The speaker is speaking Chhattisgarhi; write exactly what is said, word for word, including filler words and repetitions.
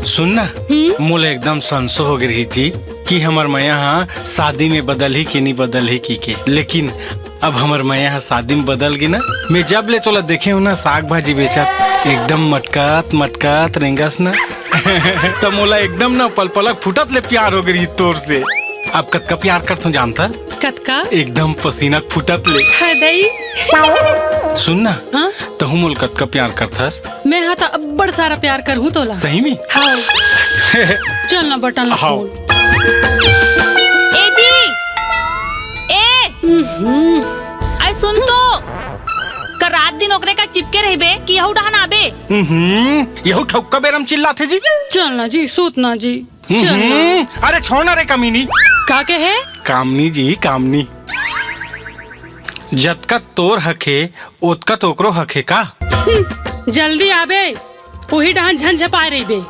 सुन ना, हम्म? मोला एकदम संसो हो गे रही जी कि हमर मया ह शादी में बदलही कि नहीं बदलही की के। लेकिन अब हमर मया ह शादी में बदल गे ना, मैं जब ले तोला देखे हूँ ना, साग भाजी बेचत, एकदम मटकत मटकत रेंगस ना, त मोला एकदम ना पलपलक फुटत ले प्यार हो गे रही तोर से। अब कतका प्यार करथों जानथस? कतका? एकदम पसीना फुटत ले। हाय दई। सुन ना, हाँ? तहूँ मोला कतका प्यार करथस? मैं हा तो अब्बड़ सारा प्यार करहूँ तोला। सही में? हाँ। चल ना बटन ला हाव। खोल। ए जी, ए, हम्म। अरे सुन तो, का रात दिन ओकरे का चिपके रहिबे कि यहू डहन आबे? हम्म, यहू ठौका बेरम चिल्लाथे जी। चल ना जी, सूत ना जी। चल ना। हम्म, अरे छोड़ ना रे कमीनी। का के हे? कामनी जी, कामनी। जतका तोर हक हे, ओतका तो ओकरो हक हे का? हम्म, जल्दी आबे, उही डहन झन झपाए रहिबे।